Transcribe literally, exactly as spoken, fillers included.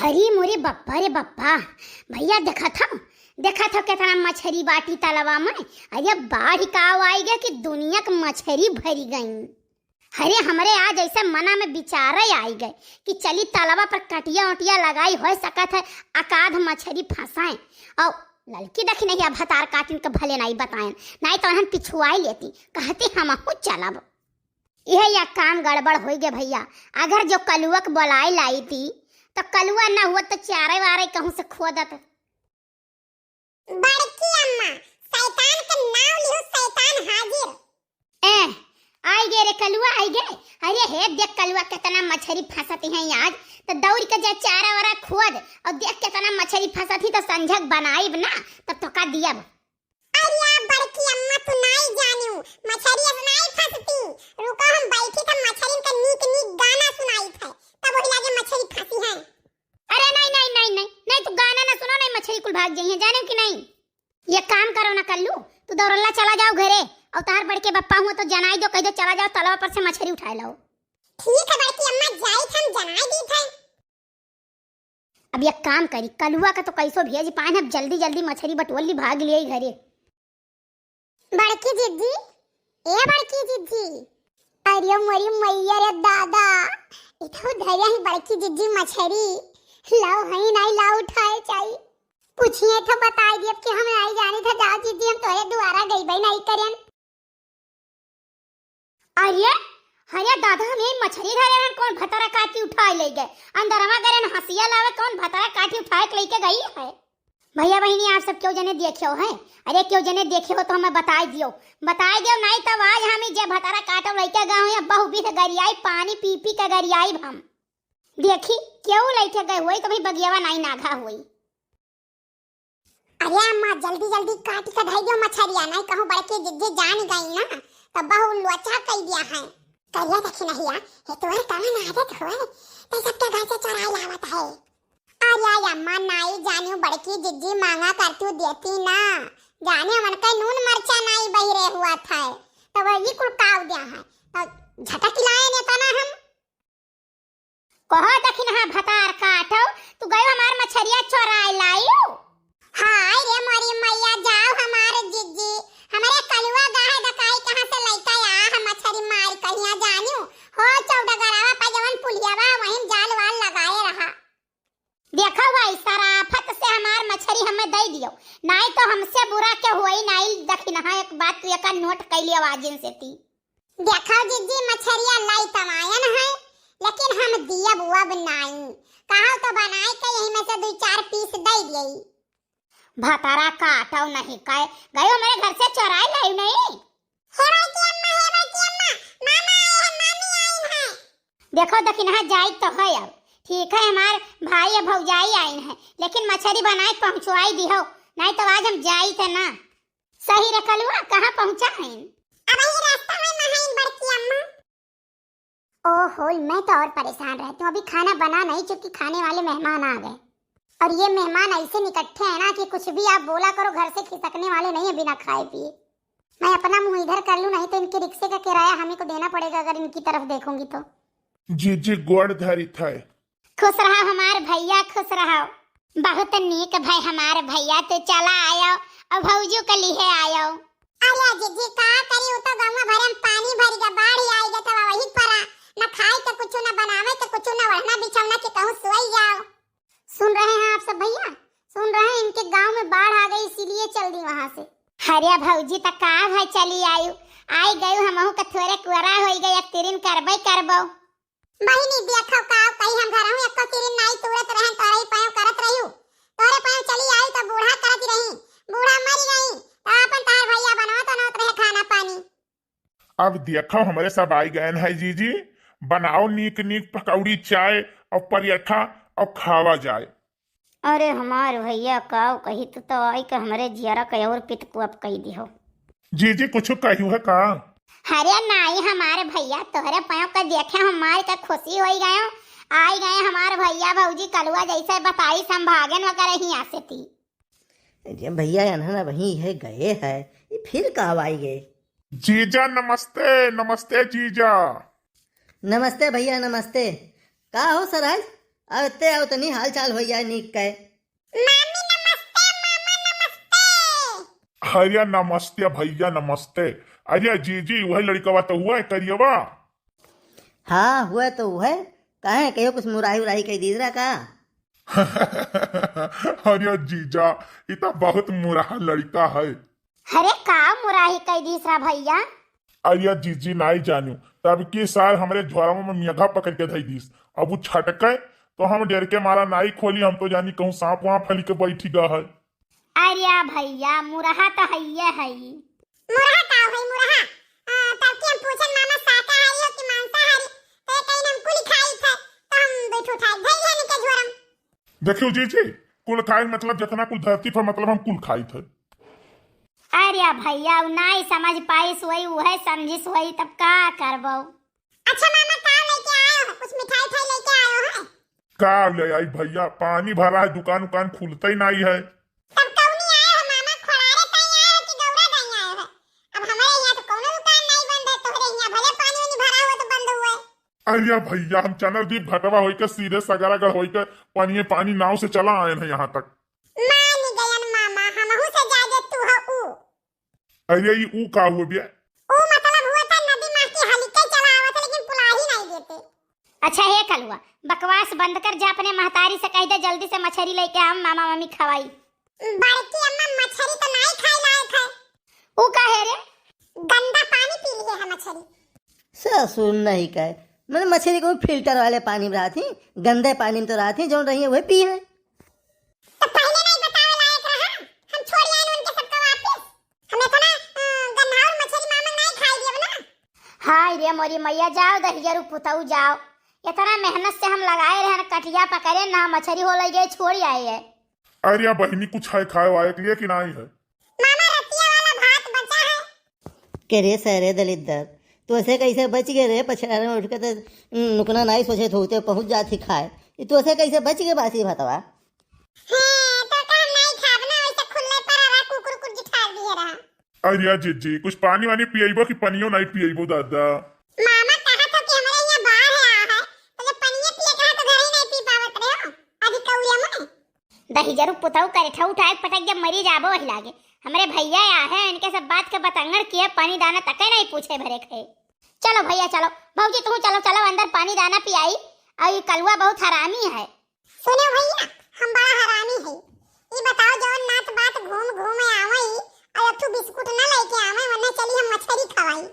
अरे मोरे बप्पा रे बप्पा, भइया देखत हौ, देखत हौ केतना मछरी बाटी तलवा मँ। अरे बाढ़ का आइ गै कि दुनिया क मछरी भरि गईं। अरे हमरे आज अइसे मना मँ बिचारै आइ गै कि चली तलवा पर कटिया ओटिया लगाई, होइ सकत है अकाध मछरी फँसाएँ। अउ ललकी दखिनहिया भतार काटिन क भले नाहीं बताएन, नाहीं तौ एनहन पिछुआइ लेतीं, कहतीं हमहूँ चलब। इहै या काम गड़बड़ होइ गै भइया, अगर जो कलुआ क बोलाइ लाइतीं तौ कलुआ न हुवत तौ चारै वारै कहूँ से खोदत। बड़की अम्मा, सैतान क नाव लिहू, सैतान हाजिर। ए, आइ गै रे कलुआ, आइ गै। अरे हे देख कलुआ, केतना मछरी फँसत हैं आज, तौ दौरि क जा चारा वारा खोद, अउर देख केतना मछरी फँसत हीं, तौ संझक बनाइब न, तब तोका दियब। अरे बड़की अम्मा, तू नाहीं जानिउ, मछरी अब नाहीं फँसती। रुको, हम बैठी त मछरिन क नीक नीक गाना सुनाइत है, तब ओही लागे मछरी फँसी हैं। अरे नाहीं, नाहीं, नाहीं, नाहीं, नाहीं, तू गाना न सुनाओ, नाहीं मछरी कुल भाग जइहैं, जानेउ कि नाहीं? एक काम करो न कल्लू, तू दौरल्ला चला जाओ घरे, अउर तोहार बड़के बप्पा हुवैं तौ जनाइ देउ, कहि देउ चला जाओ, तलवा पर से मछरी उठाइ लाओ। ठीक है बड़की अम्मा, जाइत हम जनाइ दीत है। अब एक काम करी, कलुआ क तौ कइसो भेजि पाएन, अब जल्दी जल्दी मछरी बटोर ली, भागि लियाई घरे। बड़की जिज्जी, ए बड़की जिज्जी। अरे मोरी मइया रे दादा, इतौ धरे ही बड़की जिज्जी मछरी, लाओ हई नाहीं लाओ उठाए चाही। पूछिहैं तौ बताइ दियब कि हम नाहीं जानित है, जाओ जिज्जी हम तोहरे दुआरा गइबै नाहीं करेन। अरे, अरे दादा, हम यहीं मछरी धरे रहन, कौन भतारा काटी उठाइ लइ गै? अंदरवा गए रहन हँसिया लावै, कौन भतारा काटी उठाइ क लइके गई है? भइया बहिनी, आप सब केहू जने देखेउ है? अरे केहू जने देखे हो तौ हम्मै बताइ दियो, बताइ दियो, नाहीं तौ आज हम ई जे भतारा काटौ लइके गए होइहैं, बहु बिध गरियाई, पानी पी पी क गरियाइब हम। देखी, केहू लइके गए होई तौ भाई बगियावा नाहीं नाघा होई। अरे अम्मा, जल्दी जल्दी काटि क धइ दियो मछरिया, नाहीं कहूँ बड़की जिज्जी जानि गईं न, तौ बहु लोचा कइ दिया है। करिया दखिनहिया, हे तोहर कवन आदत होय, तै सबके घर से चोराइ लावत है। अरे अम्मा, नाहीं जानिउ बड़की जिज्जी माँगा करतिउ देतीं न, जाने हमन कै नून मरचा नाहीं बहिरे हुवत है, तौ वही कुल काव दिया है, तौ झटक लाएन एतना हम। कहो दखिनहा भतार काटो, तू गयो हमार मछरिया चोराइ लाइउ। हाय रे मोरी मइया, जाओ हमार जिज्जी, हमरे कलुआ गाहे दकाई कहाँ से लइका आ हम मछरी मारि कहिया जानिउ। हो चौडगरावा पर जवन पुलियावा वहीं जाल वाल लगाए रहा। देखो भाई, सराफत से हमार मछरी हमें दइ दियो, नाहीं तौ हमसे बुरा के होई नाहीं। दखिनहा एक बात तू एका नोट कइ लियो आजिन से ती। देखो जिज्जी, मछरिया लाई तमायन है, लेकिन हम दियब अब नाई। कहो तो बनाए के यही में से दुई चार पीस दे दियई। भतारा काटो नहीं, कहे गयो मेरे घर से चोराए लाइउ नहीं। हे बड़की अम्मा, हे बड़की अम्मा, मामा आए हैं, मामी आई हैं। देखो दखिनहा जाई तो है अब, ठीक है हमार भाई या भौजाई आइन है, लेकिन मछरी बनाए पहुँचवाई दिहो, नहीं तो आज हम जाई थे ना। सही रे कलुआ, कहाँ पहुँचा हईन? अबहीं रास्ता में महईन बड़की अम्मा। ओहो, मैं तो और परेशान रहती हूँ, अभी खाना बना नहीं चुकी, खाने वाले मेहमान आ गए। और ये मेहमान ऐसे निकट्ठे हैं ना कि कुछ भी आप बोला करो, घर से खिसकने वाले नहीं है बिना खाए पिए। मैं अपना मुंह इधर कर लूँ, नहीं तो इनके रिक्शे का किराया हमें को देना पड़ेगा अगर इनकी तरफ देखूंगी तो। जीजी गोड़ धरित है। खुश रहो हमार भैया, खुश रहो। बहुत नीक भय हमार भैया, तू चला आयो और भौजू के लिए आयो। अरे जीजी का करी, उ तो गाँव भर में पानी भर गया, बाढ़ आई गया, तब वही परा, न खाए के कुछ, न बनावे के कुछ, न ओढ़ना बिछौना के कहूँ सोई जाओ। सुन रहे हैं आप सब भैया, सुन रहे हैं इनके गांव में बाढ़ आ गई, इसीलिए चल दी वहां से। अरे भौजी त का है चली आयु, आई गयु, हमहू के थोरे कुआरा होई गए, एक तिरिन करबे करबो। बहिनी, देखो का कही, हम घरहू एको तिरिन नाई तुरत रहन, तोरे पयो करत रहियो। तोरे पयो चली आई तो बूढ़ा करत रही, बूढ़ा मर गई तो अपन तार भैया बनावत, बनावत रहे खाना पानी। अब देखो हमरे सब आई गए हैं जीजी, बनाओ नीक नीक पकौड़ी, चाय और पराठा और खावा जाए। अरे हमार भैया, काव कही, तू तो आई के हमरे जियरा के और पित कुअप कही दिहो। जीजी, कुछ कहू है का? अरे नाई हमार भैया, तोहरे पाँव के देखे हमार के खुशी होई गयो। आई गए हमार भैया भौजी, कलुआ जैसे बताई संभागन वगैरह ही आसे थी। अरे भैया, एनहन वहीं है गए है, ये फिर काव आई गए? जीजा नमस्ते, नमस्ते जीजा। नमस्ते भैया, नमस्ते। का हो सरहज, अवते अवतनी हाल चाल होइ जाए नीक के। मामी नमस्ते, मामा नमस्ते। अरे नमस्ते भैया नमस्ते। अरे जीजी, वही लड़िकवा तो हुआ है करियवा? हाँ, हुआ तो हुआ है। काहे, कहियो कुछ मुराही उराही कइ दीस रहा का? अरे जीजा, ई तो बहुत मुराहा लड़िका है। अरे का मुराही कइ दीस रहा भैया? अरे जीजी, नाई जानू, तब की साल हमरे झोरवा में मेघा पकड़ के धइ दीस। अब उ छटके तो हम डर के मारा नाई खोली, हम तो जानी कहूँ सांप वाप हली के बैठी गा है। अरे भैया, मुरहा तो हइये हई। मुरहा का होई, मुरहा? आ, तब के हम पूछन मामा शाकाहारी हो कि मांसाहारी, तो ये कहीं हम कुल खाई थे, तो हम बैठो उठाई धई है निके झोरम। देखियो जीजी, कुल खाई मतलब जितना कुल धरती पर मतलब हम कुल खाई थे। अरे भैया, उ नाई समझ पाइस होई, उहे समझिस होई, तब का करबो? अच्छा मामा, का लेके आयो हो? कुछ मिठाई उठाई लेके आयो है? का ले आई भैया, पानी भरा है, दुकान उकान खुलते ही नहीं है। तब कौनी आयो है मामा, खोड़ारे ताई आयो है कि गौरा दाई आयो है? अब हमारे यहाँ तो कौनो दुकान नहीं बंद है, तोहरे यहाँ भले पानी वानी भरा हुआ तो बंद हुआ है। अरे भैया, हम चनरदीप घटवा होइके सीधे सगरागढ़ होइके पानिये पानी नाव से चला आए हैं यहाँ तक। मान गयन मामा, हमहू से ज्यादा तू हो ऊ। अरे ई ऊ का हुआ बे? ऊ मतलब हुआ था नदी माँ की हलिके चला आवत है, लेकिन पुलाही नहीं देते। अच्छा हे कलुआ, बकवास बंद कर, जा अपने महतारी से कहि दे जल्दी से मछरी लेके आव, मामा मामी खवाई। बड़की अम्मा मछरी तो नहीं खाई लायक है। ऊ काहे रे? गंदा पानी पी लिए है मछरी। ससुर नहीं कहे, मैंने मछरी को फिल्टर वाले पानी में रहत ही, गंदे पानी में तो रहत ही, जौन रही है वही पी है। तो पहले नहीं बतावे लायक रहा, हम छोड़ आए उनके सबका वापिस। हम इतना, अ, गंधाउर मछरी मामन नहीं खाई देब ना। हाय रे मोरी मैया, जाओ दहिजरू पुतऊ जाओ, इतना मेहनत से हम लगाए रहन कटिया पकड़े ना, मछरी हो लई गए, छोड़ आए है। अरे या बहिनी, कुछ है खाए वाए के लिए कि नहीं है? मामा, रतिया वाला भात बचा है। के रे सरे दलिद्दर, तू ऐसे कैसे बच गए रे? पछाड़ में उठ के तो नुकना नहीं सोचे थे, पहुँच जाती खाए। ये तू ऐसे कैसे बच गए बासी भातवा? हैं, तो का हम नहीं खाब ना, वैसे खुले पर रहा, कुकुर कुकुर जिठार दिए रहा। अरे या जीजी, कुछ पानी वानी पियबो कि पनियो नहीं पियबो दादा? मामा कहा था कि हमरे यहाँ बाढ़ आया है, तो जब पनिये पिए कहा तो घर ही नहीं पी पावत रहे हो, अभी कौड़िया में। दहिजरू पुतऊ करेठा उठाए के पटक जब मरी जाबो वही लागे। हमरे भैया या है, इनके सब बात के बतंगड़ किए, पानी दाना तक नहीं पूछे भरे खाए। चलो भैया चलो, भौजी तू चलो, चलो अंदर पानी दाना पियाई, और ये कलुआ बहुत हरामी है। सुनो भैया, हम बड़ा हरामी है, ये बताओ जवन नात बात घूम घूम आवे और एक ठो बिस्कुट न लेके आवे, वरना चली हम मछरी खवाई।